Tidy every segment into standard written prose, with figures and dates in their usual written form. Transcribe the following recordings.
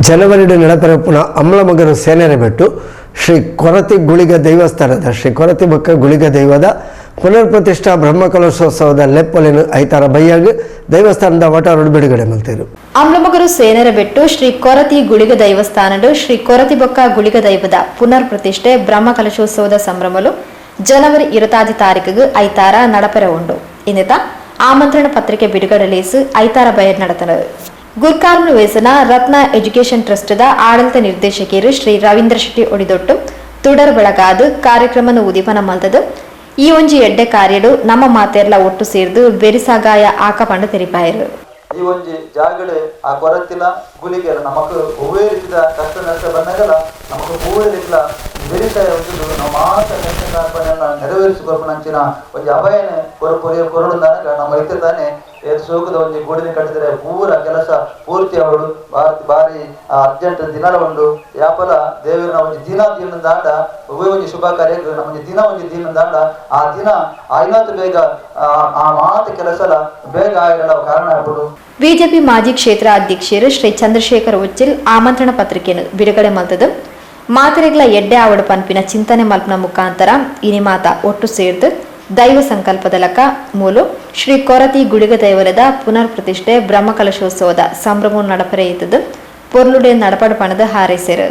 ಜನವರಿ ನಡಪರಪ್ಪುನ ಅಮ್ಲಮಗರು ಸೇನೆರೆಬೆಟ್ಟು ಶ್ರೀ ಕೊರತಿ ಗುಳಿಗ ದೈವಸ್ಥಾನದ ಶ್ರೀ ಕೊರತಿ ಬೊಕ್ಕ ಗುಳಿಗ ದೈವದ ಪುನರ್ ಪ್ರತಿಷ್ಠಾ ಬ್ರಹ್ಮಕಲಶೋತ್ಸವದ ಲೆಪ್ಪೊಲೆನ್ ಐತಾರ ಬಯ್ಯಾಗ್ ದೇವಸ್ಥಾನದ ವಟಾರೊಡು ಬಿಡುಗಡೆ ಮಲ್ತೆರು. ಅಮ್ಲಮಗರು ಸೇನೆರೆಬೆಟ್ಟು ಶ್ರೀ ಕೊರತಿ ಗುಳಿಗ ದೈವಸ್ಥಾನಡು ಶ್ರೀ ಕೊರತಿ ಬೊಕ್ಕ ಗುಳಿಗ ದೈವದ ಪುನರ್ ಪ್ರತಿಷ್ಠೆ ಬ್ರಹ್ಮಕಲಶೋತ್ಸವದ ಸಂಭ್ರಮಲು ಜನವರಿ 26 ತಾರೀಕಿಗೆ ಐತಾರ ನಡಪೆರೆ ಉಂಡು. ಇನ್ನಿತ ಆಮಂತ್ರಣ ಪತ್ರಿಕೆ ಬಿಡುಗಡೆ ಲೇಸು ಐತಾರ ಬಯರ್ ನಡತನು. ಗುರ್ಕಾರ್ಮು ವೇಸನ ರತ್ನ ಎಜುಕೇಶನ್ ಟ್ರಸ್ಟ್ದ ಆಡಳಿತ ನಿರ್ದೇಶಕರು ಶ್ರೀ ರವೀಂದ್ರ ಶೆಟ್ಟಿ ಒಡಿದೊಟ್ಟು ತುಡರ್ ಬೆಳಗಾದು ಕಾರ್ಯಕ್ರಮನ ಉದೀಪನ ಮಲ್ತದು. ಈ ಒಂಜಿ ಎಡ್ಡೆ ಕಾರ್ಯಡು ನಮ್ಮ ಮಾತೆರ್ಲ ಒಟ್ಟು ಸೇರ್ದು ಬೆರಿಸಾಗಾಯ ಆಕ ಪಂಡ ತೆರಿಪಾಯರು. ಈ ಒಂಜಿ ಜಾಗಡೆ ಆ ಕೊರತಿಲ ಗುಲಿಗೆಲ ನಮಕ್ ಒವ್ವೇ ರೀತಿದ ಕಷ್ಟ ನಷ್ಟ ಬಂದಾಗಲ ನಮಕ್ ಪೂರ ರೀತಿಲ ಬೆರಿಸಾಯ ಉಂಟು. ನಾವು ಮಾತ ಕಷ್ಟ ಕಾರ್ಪಣ್ಯನ ನೆರವೇರಿಸಿ ಕೊರ್ಪುನಂಚಿನ ಒಂಜಿ ಅಭಯನೆ ಕೊರಡುಂದಾನಗ ನಮ್ಮ ಇತ್ತೆ ತಾನೆ ಏತ್ ಸೋಕದ ಒಂಜಿ ಗೂಡಿನ ಕಟ್ಟಿದರೆ ಪೂರ ಕೆಲಸ ಪೂರ್ತಿ ಅವಳು ಭಾರತಿ ಬಾರಿ ಅರ್ಜೆಂಟ್ ದಿನಲ ಉಂಡು. ಯಾಪಲ ದೇವರನ ಒಂಜಿ ದಿನ ದಿನದಾಂಡ ಒವ್ವೇ ಒಂಜಿ ಶುಭ ಕಾರ್ಯ ನಮ್ಮ ದಿನ ಒಂಜಿ ದಿನದಾಂಡ ಆ ದಿನ ಆಯ್ನಾತ್ ಬೇಗ ಆ ಮಾತ ಕೆಲಸಲ ಬೇಗ ಆಯಿರಲ ಕಾರಣ ಆಗ್ಬೋದು. ಬಿಜೆಪಿ ಮಾಜಿ ಕ್ಷೇತ್ರ ಅಧ್ಯಕ್ಷರು ಶ್ರೀ ಚಂದ್ರಶೇಖರ್ ಉಚ್ಚಿಲ್ ಆಮಂತ್ರಣ ಪತ್ರಿಕೆಯನ್ನು ಬಿಡುಗಡೆ ಮಲ್ತದು. ಮಾತೆರೆಗ್ಲ ಎಡ್ಡೆ ಆವಡು ಪನ್ಪಿನ ಚಿಂತನೆ ಮಲ್ಪನ ಮುಖಾಂತರ ಇನಿ ಮಾತ ಒಟ್ಟು ಸೇರ್ದು ದೈವ ಸಂಕಲ್ಪದ ಲಕ ಮೂಲು ಶ್ರೀ ಕೊರತಿ ಗುಳಿಗ ದೈವಲದ ಪುನರ್ ಪ್ರತಿಷ್ಠೆ ಬ್ರಹ್ಮಕಲಶೋತ್ಸವದ ಸಂಭ್ರಮ ನಡಪರೆ ಇತ್ತದು. ಪೊರ್ಲುಡೆ ನಡಪಡ ಪಣದ ಹಾರೈಸೆರು.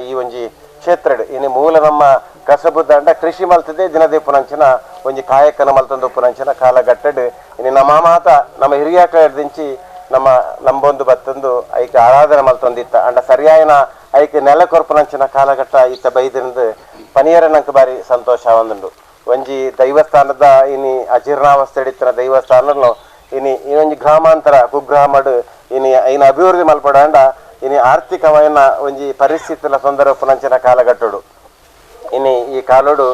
ಈ ಒಂಜಿ ಕ್ಷೇತ್ರಡ್ ಇನಿ ಮೂಲ ನಮ್ಮ ಕಸಬು ದಂಡ ಕೃಷಿ ಮಲ್ತದೆ ದಿನದೀಪುನಂಚಿನ ಒಂಜಿ ಕಾಯಕನ ಮಲ್ತೊಂದು ಉಪ್ಪುನಂಚಿನ ಕಾಲಘಟ್ಟಡ್ ಇನಿ ನಮ್ಮ ಮಾತ ನಮ್ಮ ಹಿರಿಯ ದಿಂಚಿ ನಮ್ಮ ನಂಬೊಂದು ಬತ್ತೊಂದು ಐಕ್ ಆರಾಧನೆ ಮಲ್ತೊಂದಿತ್ತ. ಅಂಡ ಸರಿಯಾಯನ ಐಕ್ ನೆಲ ಕೊರ್ಪುನಂಚಿನ ಕಾಲಘಟ್ಟ ಇತ್ತ ಬೈದಿನಿಂದ ಪನಿಯರ ನಂಕ್ ಬಾರಿ ಸಂತೋಷ ಒಂದುಂಡು. ಒಂಜಿ ದೈವಸ್ಥಾನದ ಇನಿ ಅಜೀರ್ಣಾವಸ್ಥೆ ಇತ್ತಿನ ದೈವಸ್ಥಾನನು ಇನಿ ಈ ಒಂಜಿ ಗ್ರಾಮಾಂತರ ಕುಗ್ರಾಮಡ್ ಇನಿ ಐನ ಅಭಿವೃದ್ಧಿ ಮಲ್ಪಡಾಂಡ ಇನಿ ಆರ್ಥಿಕವಾಯಿನ ಒಂಜಿ ಪರಿಸ್ಥಿತಿಲ ತೊಂದರೆ ಉಪ್ಪುನಂಚಿನ ಕಾಲಘಟ್ಟಡು ಇನಿ ಈ ಕಾಲೋಡು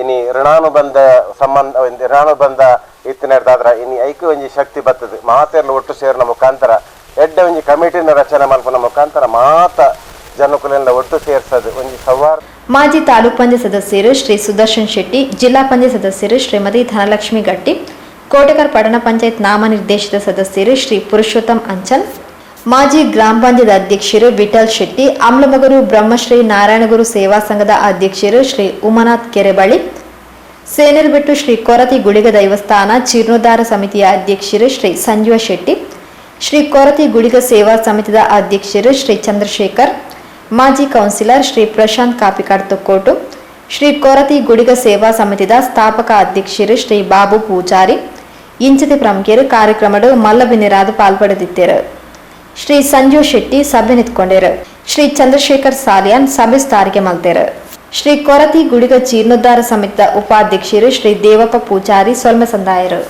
ಇನಿ ಋಣಾನುಬಂಧ ಸಂಬಂಧ ಒಂಜಿ ಋಣಾನುಬಂಧ ಇತ್ತಿನರ್ದಾದ್ರ ಇನಿ ಐಕ್ ಒಂಜಿ ಶಕ್ತಿ ಬರ್ತದೆ. ಮಾತೆರ್ಲ ಒಟ್ಟು ಸೇರಿನ ಮುಖಾಂತರ ಎಡ್ಡೆ ಒಂಜಿ ಕಮಿಟಿನ ರಚನೆ ಮಲ್ಪುನ ಮುಖಾಂತರ ಮಾತ ಜನಕುಲೆಲ್ಲ ಒಟ್ಟು ಸೇರ್ಸದು ಒಂಜಿ ಸೌಹಾರ್ದ. ಮಾಜಿ ತಾಲೂಕ್ ಪಂಚಾಯತ್ ಸದಸ್ಯರು ಶ್ರೀ ಸುದರ್ಶನ್ ಶೆಟ್ಟಿ, ಜಿಲ್ಲಾ ಪಂಚಾಯತ್ ಸದಸ್ಯರು ಶ್ರೀಮತಿ ಧನಲಕ್ಷ್ಮಿ ಗಟ್ಟಿ, ಕೋಟೆಕರ್ ಪಟ್ಟಣ ಪಂಚಾಯತ್ ನಾಮನಿರ್ದೇಶಿತ ಸದಸ್ಯರು ಶ್ರೀ ಪುರುಷೋತ್ತಮ್ ಅಂಚನ್, ಮಾಜಿ ಗ್ರಾಮ ಪಂಚಾಯತ್ ಅಧ್ಯಕ್ಷರು ವಿಠಲ್ ಶೆಟ್ಟಿ, ಅಮ್ಲಮಗರು ಬ್ರಹ್ಮಶ್ರೀ ನಾರಾಯಣಗುರು ಸೇವಾ ಸಂಘದ ಅಧ್ಯಕ್ಷರು ಶ್ರೀ ಉಮನಾಥ್ ಕೆರೆಬಳ್ಳಿ, ಸೇನೆರ್ಬೆಟ್ಟು ಶ್ರೀ ಕೊರತಿ ಗುಳಿಗ ದೈವಸ್ಥಾನ ಜೀರ್ಣೋದ್ಧಾರ ಸಮಿತಿಯ ಅಧ್ಯಕ್ಷರು ಶ್ರೀ ಸಂಜೀವ ಶೆಟ್ಟಿ, ಶ್ರೀ ಕೊರತಿ ಗುಳಿಗ ಸೇವಾ ಸಮಿತಿಯ ಅಧ್ಯಕ್ಷರು ಶ್ರೀ ಚಂದ್ರಶೇಖರ್, ಮಾಜಿ ಕೌನ್ಸಿಲರ್ ಶ್ರೀ ಪ್ರಶಾಂತ್ ಕಾಪಿಕಾಡ್ ತೊಕ್ಕೋಟು, ಶ್ರೀ ಕೊರತಿ ಗುಡಿಗ ಸೇವಾ ಸಮಿತಿದ ಸ್ಥಾಪಕ ಅಧ್ಯಕ್ಷರು ಶ್ರೀ ಬಾಬು ಪೂಜಾರಿ ಇಂಚಿತಿ ಪ್ರಮುಖರು ಕಾರ್ಯಕ್ರಮಡು ಮಲ್ಲಬಿನ್ನಿರಾದ ಪಾಲ್ಪಡೆದಿದ್ದರು. ಶ್ರೀ ಸಂಜೀವ್ ಶೆಟ್ಟಿ ಸಭೆ ನಿಂತ್ಕೊಂಡರು. ಶ್ರೀ ಚಂದ್ರಶೇಖರ್ ಸಾಲಿಯಾನ್ ಸಭೆ ಸ್ಥಾರಿಗೆ ಮಲ್ತೇರು. ಶ್ರೀ ಕೊರತಿ ಗುಡಿಗ ಜೀರ್ಣೋದ್ಧಾರ ಸಮಿತಿಯ ಉಪಾಧ್ಯಕ್ಷರು ಶ್ರೀ ದೇವಪ್ಪ ಪೂಜಾರಿ ಸೊಲ್ಮೆ ಸಂದಾಯರು.